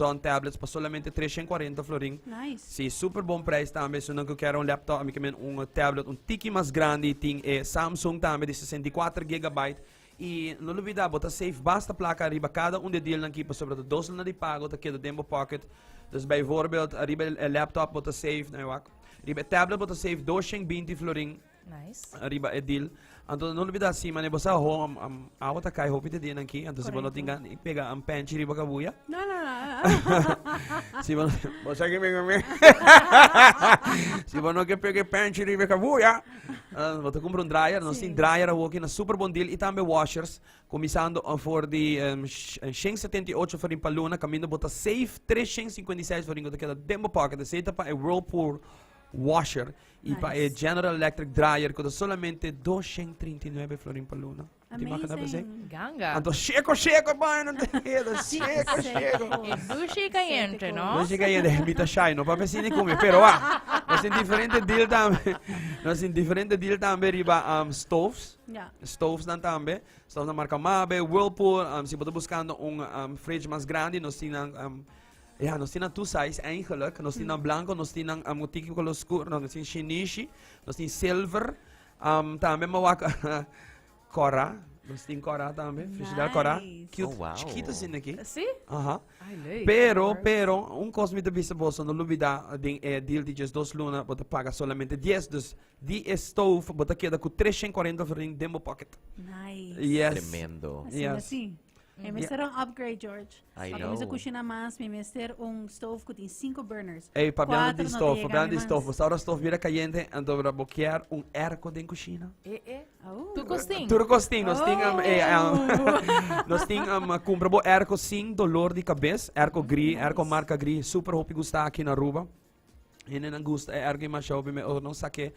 Amazon tablets pa solamente 340 florin. Nice. Si, super bon prijs tambe. Esunnan ku kier un laptop, ami ke men un tablet un tiki mas grandi, tin e Samsung tambe di 64 gigabyte. I no lubida, bo ta save basta plaka riba kada un di e dealnan aki, pasobra ta dos luna di pago ta keda den bo pocket. Dus bijvoorbeeld, riba e laptop bo ta save, nou wak, riba e tablet bo ta save 220 florin. Nice. Riba e deal. Anto no lubida si mane bo sa ho am awa ta kai hopi te dianan ki, anto si bo no tin gan pega un penchi riba kabuya. No, no, no. Si bo bo sa ki mi mi. Si bo no ke pega e penchi riba kabuya, bo ta kumpra un dryer, nos tin dryer awoki na super bon deal i tambe washers, kuminsando for di 178 florin pa luna, kaminda bo ta save 356 florin ku ta keda den bo pocket. Esei ta pa e Whirlpool washer. I pa e General Electric dryer ku ta solamente 239 florin pa luna. Ti imagina Amazing. esei? Ganga. Anto sheko sheko bai no te keda sheko sheko. E dushi cayente, no? Dushi cayente, mi ta shy, no papia asina ku mi, pero ah, nos tin diferente deal tambe. Nos tin diferente deal tambe riba stoves. Stoves nan tambe. Stoves nan marka Mabe, Whirlpool, si bo ta buskando un fridge mas grandi, nos tin nan Ja, nos tin nan two size eigenlijk. Nos tin nan blanco, nos tin nan un tiki color oscuro, no, nos tin shinishi, nos tin silver. Tambe mi a wak cora, nos tin cora tambe, frigidair cora. Nice. Cute, Oh, wow. chikito asina aki. Sí? Aha. Ay, leuk. Pero, un cos mi ta bisa boso, no lubida den e deal di 12 luna, bo ta paga solamente 10, dus di e stove bo ta keda cu 340 florin den bo pocket. Nice. Yes. Tremendo. Asina Yes. sí. Mi mester un upgrade, George. I Pa kuminsá know. kushina mas, mi mester un stove ku tin sinku burners. Ey, papiando Kuater di no ta stof, yega papiando mi di mas. stof. Bo sa ora stof bira kayente, anto bo bo kier un airco den kushina? Eh, eh. Oh. Tur kos tin. Tur kos tin. Nos tin, eh, Oh. nos tin, kumpra bo airco sin dolor di kabes. Airco gri, airco Nice. marka gri, super hopi gusta aki na Aruba. Hendenan gusta e airco masha hopi me ora nos sake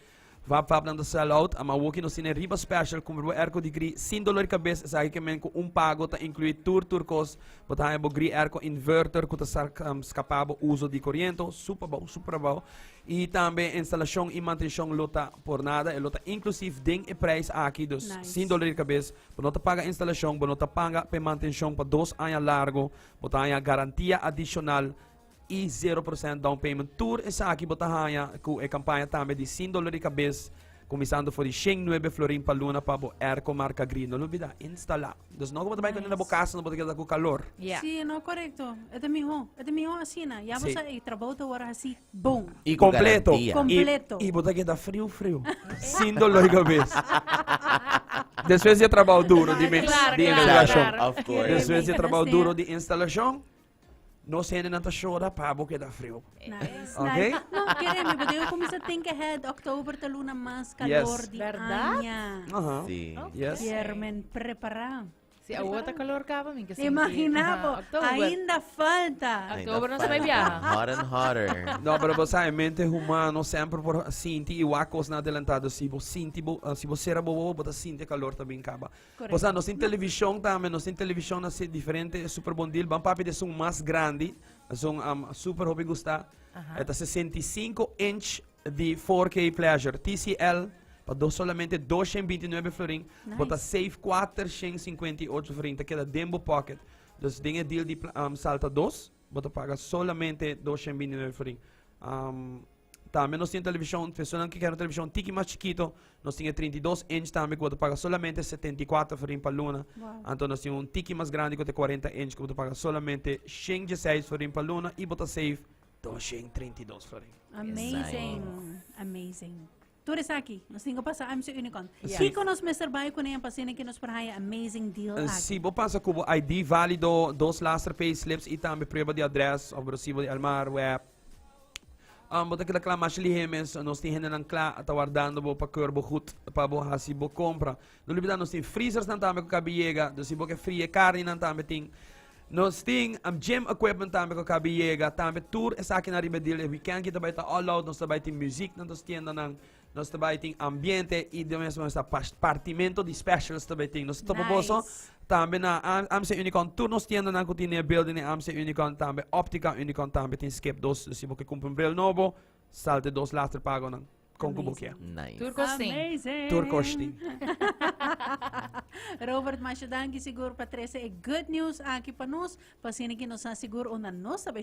vap vap nan ta sell out. Ama awoki nos tin e riba special kumpra bo airco di gri sin dolor di kabes. Esaki ke men ku un pago ta inklui tur tur kos. Bo ta haña bo gri airco inverter ku ta skapa bo uso di koriente. Super abou, super abou. I tambe instalashon i mantenshon lo ta por nada. E lo ta inklusief den e prijs aki. Dus Nice. sin dolor di kabes. Bo no ta paga instalashon, bo no ta paga pa e mantenshon pa 2 aña largo. Bo ta haña garantia adishonal i 0% down payment. Tur esaki bo ta haña ku e kampaña tambe di sin dolor di kabes, kuminsando for di 109 florin pa luna pa bo airco marka Gree. No lubida, instalá. Dus no ku bo ta bai kuné na bo kas, no bo ta keda ku kalor. Ja. Sí, no, korekto. E ta mihó. E ta mihó asina. Ya bo Sí. sa e trabou ta wòrdu hasí bon. I ku Kompleto. garantia. Kompleto. I bo ta keda friu friu. Sin dolor di kabes. Despues di e trabou duro di mes, Claro, di claro, instalashon. claro. Of course. Despues di e trabou Understand. duro di instalashon. Nos hendenan ta shora pa bo keda friu. Nice, Ok. nice. No, kere mi, bo debe kuminsá think ahead. Oktober ta luna mas kalor Yes. di Berdad? aña. Aha. Sí. Yes. Kier men prepará. Si awor ta kalor kaba, mi ke sinti. Imagina bo, Aha, oktober. ainda falta. Oktober nos ta bai biaha. Hot and hotter. No, pero bo sa, e mente humano semper por sinti i wak kosnan adelantado. Si bo sinti bo, si bo sera bo wowo, bo ta sinti e kalor ta bin kaba. Correcto. Osea, nos tin televishon tambe, nos tin televishon na diferente super bon deal. Ban papia di esun mas grandi, esun super hopi gusta. E ta 65 inch di 4K Pleasure, TCL, pa dos solamente 229 florin. Bo ta Nice. save 458 florin, ta keda den bo pocket. Dus den e deal di salta dos, bo ta paga solamente 229 florin. Tambe nos tin televishon, personanan ku kier un televishon tiki mas chikito, nos tin e 32 inch tambe ku bo ta paga solamente 74 florin pa luna. Wow. Anto nos tin un tiki mas grandi ku ta 40 inch ku bo ta paga solamente 116 florin pa luna i bo ta save 232 florin. Amazing. Amazing. Tur esaki, nos tin ku pasa AMC Unicon. Sí. Kiko nos mester bai kuné pa asina ku nos por haña amazing deal aki? Si bo pasa ku bo ID válido, dos laster pay slips i tambe prueba di adrès òf resibo di Elmar, web. Bo ta keda kla masha lihé mes. Nos tin hendenan kla ta wardando bo pa keur bo goed pa bo hasi bo kompra. No lubida nos tin freezersnan tambe ku kabi yega. Dus si bo ke frie karninan tambe tin. Nos tin gym equipment tambe ku kabi yega. Tambe tur esakinan riba e deal. E weekend ki ta bai ta all out. Nos ta bai tin muziek na nos tiendanan. Nos ta bai tin ambiente y de mes nos ta partimento di specials ta bai tin. Nos ta topa boso Nice. tambe na AMC Unicon. Tur nos tiendanan ku tin den e building di AMC Unicon tambe Optica Unicon tambe tin skip dos. Si bo ke kumpra un bril nobo, salte dos later pagonan. Con cu bo ke. Nice. Tur cos tin. Amazing. Tur cos tin. Robert, masha danki sigur pa trece e good news aki pa nos, pa asina ki nos sa sigur unda nos ta bay.